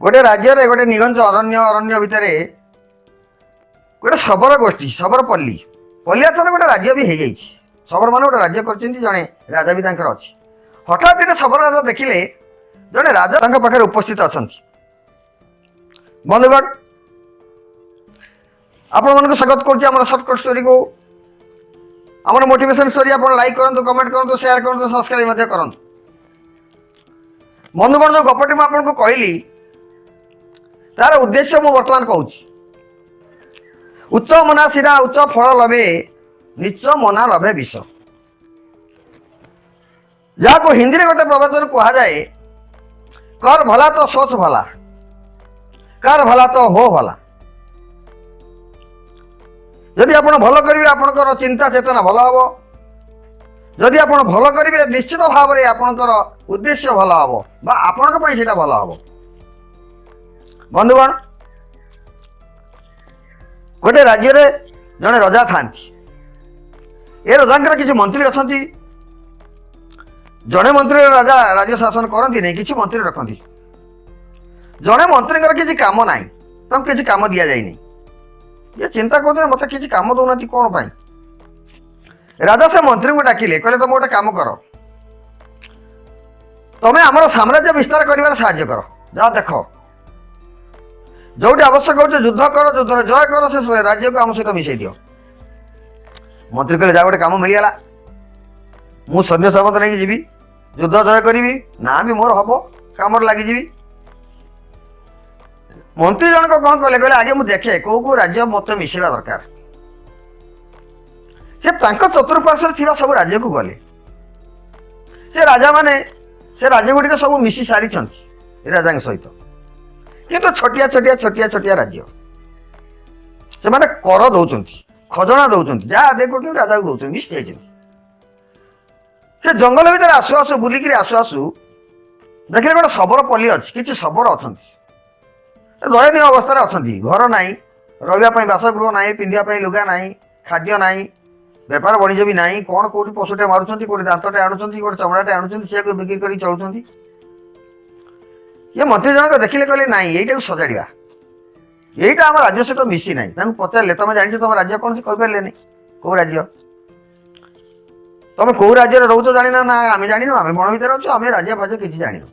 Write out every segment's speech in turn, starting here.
ଗୋଟେ ରାଜ୍ୟରେ ଗୋଟେ ନିଘଞ୍ଚ ଅରଣ୍ୟ, ଅରଣ୍ୟ ଭିତରେ ଗୋଟେ ଶବର ଗୋଷ୍ଠୀ, ଶବର ପଲ୍ଲୀ। ପଲ୍ଲୀ ଅର୍ଥରେ ଗୋଟେ ରାଜ୍ୟ ବି ହେଇଯାଇଛି। ଶବରମାନେ ଗୋଟେ ରାଜ୍ୟ କରିଛନ୍ତି, ଜଣେ ରାଜା ବି ତାଙ୍କର ଅଛି। ହଠାତ୍ ଦିନେ ଶବର ରାଜା ଦେଖିଲେ ଜଣେ ରାଜା ତାଙ୍କ ପାଖରେ ଉପସ୍ଥିତ ଅଛନ୍ତି। ବନ୍ଧୁଗଣ, ଆପଣମାନଙ୍କୁ ସ୍ୱାଗତ କରୁଛି ଆମର ସର୍ଟକଟ୍ ଷ୍ଟୋରିକୁ, ଆମର ମୋଟିଭେସନ୍ ଷ୍ଟୋରି। ଆପଣ ଲାଇକ୍ କରନ୍ତୁ, କମେଣ୍ଟ କରନ୍ତୁ, ସେୟାର କରନ୍ତୁ, ସବସ୍କ୍ରାଇବ୍ ମଧ୍ୟ କରନ୍ତୁ। ବନ୍ଧୁଗଣ, ଯେଉଁ ଗପଟି ମୁଁ ଆପଣଙ୍କୁ କହିଲି, ତାର ଉଦ୍ଦେଶ୍ୟ ମୁଁ ବର୍ତ୍ତମାନ କହୁଛି। ଉଚ୍ଚ ମନା ସିନା ଉଚ୍ଚ ଫଳ ଲଭେ, ନୀଚ ମନା ଲଭେ ବିଷ। ଯାହାକୁ ହିନ୍ଦୀରେ ଗୋଟେ ପ୍ରବଚନ କୁହାଯାଏ, "कर भला तो सोच भला, कर भला तो हो भला।" ଯଦି ଆପଣ ଭଲ କରିବେ, ଆପଣଙ୍କର ଚିନ୍ତା ଚେତନା ଭଲ ହେବ। ଯଦି ଆପଣ ଭଲ କରିବେ, ନିଶ୍ଚିତ ଭାବରେ ଆପଣଙ୍କର ଉଦ୍ଦେଶ୍ୟ ଭଲ ହେବ ବା ଆପଣଙ୍କ ପାଇଁ ସେଇଟା ଭଲ ହେବ। ବନ୍ଧୁଗଣ, ଗୋଟେ ରାଜ୍ୟରେ ଜଣେ ରଜା ଥାନ୍ତି। ଏ ରଜାଙ୍କର କିଛି ମନ୍ତ୍ରୀ ଅଛନ୍ତି। ଜଣେ ମନ୍ତ୍ରୀ ରାଜା ରାଜ୍ୟ ଶାସନ କରନ୍ତି ନାହିଁ, କିଛି ମନ୍ତ୍ରୀ ରଖନ୍ତି। ଜଣେ ମନ୍ତ୍ରୀଙ୍କର କିଛି କାମ ନାହିଁ, ତାଙ୍କୁ କିଛି କାମ ଦିଆଯାଇନି। ଇଏ ଚିନ୍ତା କରୁଛନ୍ତି, ମୋତେ କିଛି କାମ ଦେଉନାହାନ୍ତି କ'ଣ ପାଇଁ? ରାଜା ସେ ମନ୍ତ୍ରୀଙ୍କୁ ଡାକିଲେ, କହିଲେ, ତମେ ଗୋଟେ କାମ କର, ତମେ ଆମର ସାମ୍ରାଜ୍ୟ ବିସ୍ତାର କରିବାରେ ସାହାଯ୍ୟ କର। ଯାହା ଦେଖ, ଯୋଉଠି ଆବଶ୍ୟକ ହେଉଛି ଯୁଦ୍ଧ କର, ଯୁଦ୍ଧରେ ଜୟ କର, ସେ ରାଜ୍ୟକୁ ଆମ ସହିତ ମିଶାଇ ଦିଅ। ମନ୍ତ୍ରୀ କହିଲେ, ଯା, ଗୋଟେ କାମ ମିଳିଗଲା। ମୁଁ ସୈନ୍ୟ ସାମନ୍ତ ନେଇକି ଯିବି, ଯୁଦ୍ଧ ଜୟ କରିବି, ନା ବି ମୋର ହବ, କାମରେ ଲାଗିଯିବି। ମନ୍ତ୍ରୀ ଜଣକ କ'ଣ କଲେ? କହିଲେ, ଆଗେ ମୁଁ ଦେଖେ କୋଉ କୋଉ ରାଜ୍ୟ ମୋତେ ମିଶେଇବା ଦରକାର। ସେ ତାଙ୍କ ଚତୁଃପାର୍ଶ୍ୱରେ ଥିବା ସବୁ ରାଜ୍ୟକୁ ଗଲେ। ସେ ରାଜାମାନେ ସେ ରାଜ୍ୟ ଗୁଡ଼ିକ ସବୁ ମିଶି ସାରିଛନ୍ତି ଏ ରାଜାଙ୍କ ସହିତ, କିନ୍ତୁ ଛୋଟିଆ ଛୋଟିଆ ଛୋଟିଆ ଛୋଟିଆ ରାଜ୍ୟ। ସେମାନେ କର ଦଉଛନ୍ତି, ଖଜଣା ଦଉଛନ୍ତି, ଯାହା ଆଦାୟ କରୁଛନ୍ତି ରାଜାକୁ ଦଉଛନ୍ତି, ମିଶି ଯାଇଛନ୍ତି। ସେ ଜଙ୍ଗଲ ଭିତରେ ଆସୁ ଆସୁ, ବୁଲିକିରି ଆସୁ ଆସୁ ଦେଖିଲେ ଗୋଟେ ଶବର ପଲ୍ଲୀ ଅଛି। କିଛି ଶବର ଅଛନ୍ତି, ଦୟନୀୟ ଅବସ୍ଥାରେ ଅଛନ୍ତି। ଘର ନାହିଁ, ରହିବା ପାଇଁ ବାସଗୃହ ନାହିଁ, ପିନ୍ଧିବା ପାଇଁ ଲୁଗା ନାହିଁ, ଖାଦ୍ୟ ନାହିଁ, ବେପାର ବାଣିଜ୍ୟ ବି ନାହିଁ। କ'ଣ କୋଉଠି ପଶୁଟେ ମାରୁଛନ୍ତି, କୋଉଠି ଦାନ୍ତଟେ ଆଣୁଛନ୍ତି, କୋଉଠି ଚମଡ଼ାଟେ ଆଣୁଛନ୍ତି, ସେୟାକୁ ବିକ୍ରି କରି ଚଳୁଛନ୍ତି। ଇଏ ମନ୍ତ୍ରୀ ଜଣକ ଦେଖିଲେ, କହିଲେ, ନାଇଁ, ଏଇଟାକୁ ସଜାଡ଼ିବା, ଏଇଟା ଆମ ରାଜ୍ୟ ସହିତ ମିଶି ନାହିଁ। ତାଙ୍କୁ ପଚାରିଲେ, ତମେ ଜାଣିଛ ତମ ରାଜ୍ୟ କ'ଣ? ସେ କହିପାରିଲେନି। କୋଉ ରାଜ୍ୟ, ତମେ କୋଉ ରାଜ୍ୟରେ ରହୁଛ ଜାଣିନ ନା? ଆମେ ଜାଣିନୁ, ଆମେ ବଣ ଭିତରେ ଅଛୁ, ଆମେ ରାଜ୍ୟ ଫାଜ୍ୟ କିଛି ଜାଣିନୁ।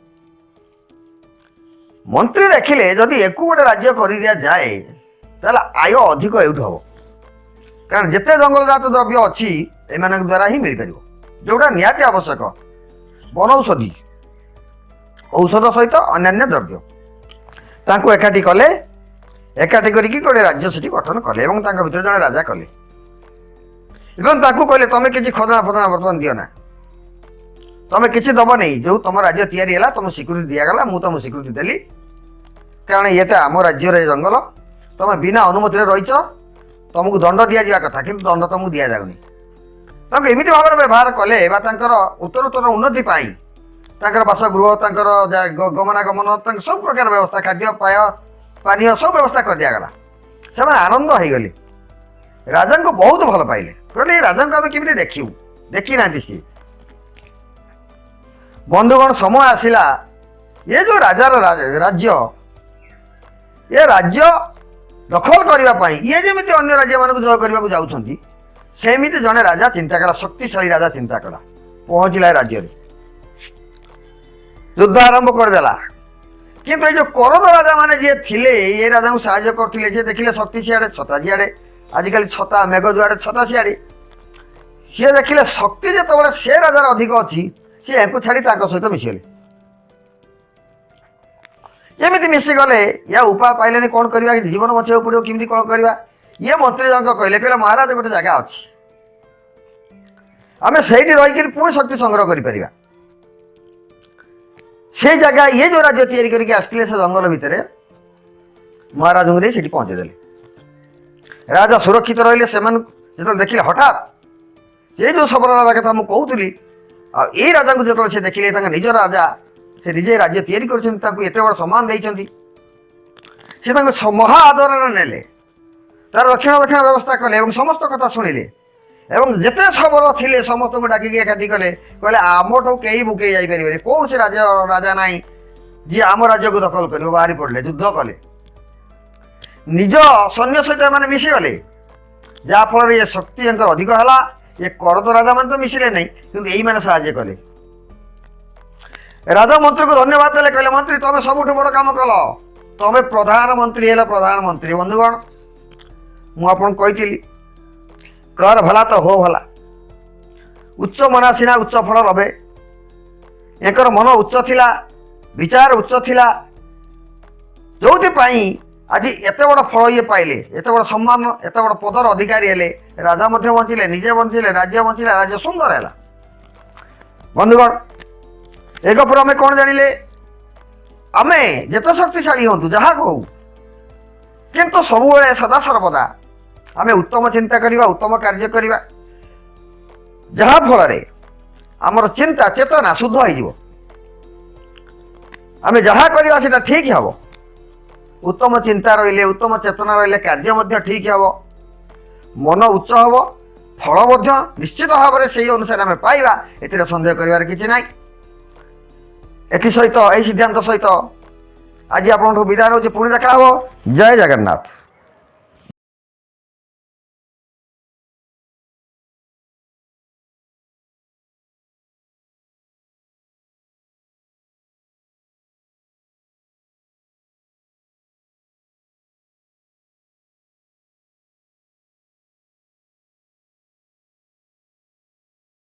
ମନ୍ତ୍ରୀ ଦେଖିଲେ, ଯଦି ଏକୁ ଗୋଟେ ରାଜ୍ୟ କରିଦିଆଯାଏ, ତାହେଲେ ଆୟ ଅଧିକ ଏଇଠୁ ହବ। କାରଣ ଯେତେ ଜଙ୍ଗଲଜାତ ଦ୍ରବ୍ୟ ଅଛି, ଏମାନଙ୍କ ଦ୍ୱାରା ହିଁ ମିଳିପାରିବ, ଯୋଉଟା ନିହାତି ଆବଶ୍ୟକ, ବନୌଷଧି, ଔଷଧ ସହିତ ଅନ୍ୟାନ୍ୟ ଦ୍ରବ୍ୟ। ତାଙ୍କୁ ଏକାଠି କଲେ, ଏକାଠି କରିକି ଗୋଟେ ରାଜ୍ୟ ସେଠି ଗଠନ କଲେ ଏବଂ ତାଙ୍କ ଭିତରେ ଜଣେ ରାଜା କଲେ ଏବଂ ତାଙ୍କୁ କହିଲେ, ତମେ କିଛି ଖଜଣା ଫଜଣା ବର୍ତ୍ତମାନ ଦିଅ ନା, ତମେ କିଛି ଦବ ନାହିଁ। ଯୋଉ ତମ ରାଜ୍ୟ ତିଆରି ହେଲା, ତମ ସ୍ୱୀକୃତି ଦିଆଗଲା, ମୁଁ ତମ ସ୍ୱୀକୃତି ଦେଲି, କାରଣ ଇଏଟା ଆମ ରାଜ୍ୟରେ ଜଙ୍ଗଲ। ତମେ ବିନା ଅନୁମତିରେ ରହିଛ, ତମକୁ ଦଣ୍ଡ ଦିଆଯିବା କଥା, କିନ୍ତୁ ଦଣ୍ଡ ତମକୁ ଦିଆଯାଉନି। ତାଙ୍କୁ ଏମିତି ଭାବରେ ବ୍ୟବହାର କଲେ ବା ତାଙ୍କର ଉତ୍ତରୋତ୍ତର ଉନ୍ନତି ପାଇଁ ତାଙ୍କର ବାସଗୃହ, ତାଙ୍କର ଗମନାଗମନ, ତାଙ୍କ ସବୁ ପ୍ରକାର ବ୍ୟବସ୍ଥା, ଖାଦ୍ୟ ପାୟ ପାନୀୟ ସବୁ ବ୍ୟବସ୍ଥା କରିଦିଆଗଲା। ସେମାନେ ଆନନ୍ଦ ହେଇଗଲେ, ରାଜାଙ୍କୁ ବହୁତ ଭଲ ପାଇଲେ। କହିଲେ, ଏ ରାଜାଙ୍କୁ ଆମେ କେମିତି ଦେଖିବୁ? ଦେଖିନାହାନ୍ତି ସିଏ। ବନ୍ଧୁଗଣ, ସମୟ ଆସିଲା, ଏ ଯୋଉ ରାଜାର ରାଜ୍ୟ, ଏ ରାଜ୍ୟ ଦଖଲ କରିବା ପାଇଁ ଇଏ ଯେମିତି ଅନ୍ୟ ରାଜ୍ୟମାନଙ୍କୁ ଜୟ କରିବାକୁ ଯାଉଛନ୍ତି, ସେମିତି ଜଣେ ରାଜା ଚିନ୍ତା କଲା, ଶକ୍ତିଶାଳୀ ରାଜା ଚିନ୍ତା କଲା, ପହଞ୍ଚିଲା ଏ ରାଜ୍ୟରେ, ଯୁଦ୍ଧ ଆରମ୍ଭ କରିଦେଲା। କିନ୍ତୁ ଏଇ ଯୋଉ କରଦ ରାଜା ମାନେ ଯିଏ ଥିଲେ, ଏ ରାଜାଙ୍କୁ ସାହାଯ୍ୟ କରୁଥିଲେ, ସେ ଦେଖିଲେ ଶକ୍ତି ସିଆଡ଼େ, ଛତା ଯିଆଡ଼େ। ଆଜିକାଲି ଛତା, ମେଘ ଯୁଆଡ଼େ ଛତା ସିଆଡ଼େ। ସିଏ ଦେଖିଲେ ଶକ୍ତି ଯେତେବେଳେ ସେ ରାଜାର ଅଧିକ ଅଛି, ସିଏ ୟାଙ୍କୁ ଛାଡ଼ି ତାଙ୍କ ସହିତ ମିଶିଗଲେ। ଏମିତି ମିଶିଗଲେ, ୟା ଉପାୟ ପାଇଲେନି, କ'ଣ କରିବା? ଜୀବନ ବଞ୍ଚାଇବାକୁ ପଡ଼ିବ, କେମିତି କ'ଣ କରିବା? ଇଏ ମନ୍ତ୍ରୀ ଜଣକ କହିଲେ, କହିଲେ, ମହାରାଜ, ଗୋଟେ ଜାଗା ଅଛି, ଆମେ ସେଇଠି ରହିକିରି ପୁଣି ଶକ୍ତି ସଂଗ୍ରହ କରିପାରିବା। ସେଇ ଜାଗା, ଇଏ ଯୋଉ ରାଜ୍ୟ ତିଆରି କରିକି ଆସିଥିଲେ, ସେ ଜଙ୍ଗଲ ଭିତରେ ମହାରାଜଙ୍କୁ ଦେଇ ସେଠି ପହଞ୍ଚେଇଦେଲେ। ରାଜା ସୁରକ୍ଷିତ ରହିଲେ। ସେମାନଙ୍କୁ ଯେତେବେଳେ ଦେଖିଲେ, ହଠାତ୍ ସେ ଯୋଉ ଶବର ରାଜା କଥା ମୁଁ କହୁଥିଲି, ଆଉ ଏଇ ରାଜାଙ୍କୁ ଯେତେବେଳେ ସେ ଦେଖିଲେ, ତାଙ୍କ ନିଜ ରାଜା, ସେ ନିଜେ ରାଜ୍ୟ ତିଆରି କରିଛନ୍ତି, ତାଙ୍କୁ ଏତେ ବଡ଼ ସମ୍ମାନ ଦେଇଛନ୍ତି, ସେ ତାଙ୍କୁ ମହା ଆଦରରେ ନେଲେ, ତାର ରକ୍ଷଣାବେକ୍ଷଣ ବ୍ୟବସ୍ଥା କଲେ ଏବଂ ସମସ୍ତ କଥା ଶୁଣିଲେ ଏବଂ ଯେତେ ଶବର ଥିଲେ ସମସ୍ତଙ୍କୁ ଡାକିକି ଏକାଠି କଲେ। କହିଲେ, ଆମଠୁ କେହି ବୁକେଇ ଯାଇପାରିବେନି, କୌଣସି ରାଜା ନାହିଁ। ଯିଏ ଆମ ରାଜ୍ୟକୁ ଦଖଲ କରିବ। ବାହାରି ପଡ଼ିଲେ, ଯୁଦ୍ଧ କଲେ, ନିଜ ସୈନ୍ୟ ସହିତ ଏମାନେ ମିଶିଗଲେ, ଯାହାଫଳରେ ଏ ଶକ୍ତି ୟାଙ୍କର ଅଧିକ ହେଲା। ଏ କରତ ରାଜାମାନେ ତ ମିଶିଲେ ନାହିଁ, କିନ୍ତୁ ଏଇମାନେ ସାହାଯ୍ୟ କଲେ। ରାଜା ମନ୍ତ୍ରୀକୁ ଧନ୍ୟବାଦ ଦେଲେ, କହିଲେ, ମନ୍ତ୍ରୀ, ତମେ ସବୁଠୁ ବଡ଼ କାମ କଲ, ତମେ ପ୍ରଧାନମନ୍ତ୍ରୀ ହେଲ, ପ୍ରଧାନମନ୍ତ୍ରୀ। ବନ୍ଧୁଗଣ, ମୁଁ ଆପଣଙ୍କୁ କହିଥିଲି, କର ଭଲା ତ ହୋ ଭଲା। ଉଚ୍ଚ ମନା ସିନା ଉଚ୍ଚ ଫଳ ଲଭେ। ୟାଙ୍କର ମନ ଉଚ୍ଚ ଥିଲା, ବିଚାର ଉଚ୍ଚ ଥିଲା, ଯୋଉଥିପାଇଁ ଆଜି ଏତେ ବଡ଼ ଫଳ ଇଏ ପାଇଲେ, ଏତେ ବଡ଼ ସମ୍ମାନ, ଏତେ ବଡ଼ ପଦର ଅଧିକାରୀ ହେଲେ। ରାଜା ମଧ୍ୟ ବଞ୍ଚିଲେ, ନିଜେ ବଞ୍ଚିଲେ, ରାଜ୍ୟ ବଞ୍ଚିଲା, ରାଜ୍ୟ ସୁନ୍ଦର ହେଲା। ବନ୍ଧୁଗଣ, ଏ ଗପରୁ ଆମେ କ'ଣ ଜାଣିଲେ? ଆମେ ଯେତେ ଶକ୍ତିଶାଳୀ ହୁଅନ୍ତୁ, ଯାହା ହଉ, କିନ୍ତୁ ସବୁବେଳେ ସଦା ସର୍ବଦା ଆମେ ଉତ୍ତମ ଚିନ୍ତା କରିବା, ଉତ୍ତମ କାର୍ଯ୍ୟ କରିବା, ଯାହାଫଳରେ ଆମର ଚିନ୍ତା ଚେତନା ଶୁଦ୍ଧ ହେଇଯିବ। ଆମେ ଯାହା କରିବା ସେଇଟା ଠିକ୍ ହେବ। ଉତ୍ତମ ଚିନ୍ତା ରହିଲେ, ଉତ୍ତମ ଚେତନା ରହିଲେ କାର୍ଯ୍ୟ ମଧ୍ୟ ଠିକ୍ ହେବ, ମନ ଉଚ୍ଚ ହେବ, ଫଳ ମଧ୍ୟ ନିଶ୍ଚିତ ଭାବରେ ସେଇ ଅନୁସାରେ ଆମେ ପାଇବା। ଏଥିରେ ସନ୍ଦେହ କରିବାର କିଛି ନାହିଁ। ଏଥିସହିତ, ଏଇ ସିଦ୍ଧାନ୍ତ ସହିତ ଆଜି ଆପଣଙ୍କଠୁ ବିଦାୟ ନେଉଛି। ପୁଣି ଦେଖା ହେବ। ଜୟ ଜଗନ୍ନାଥ।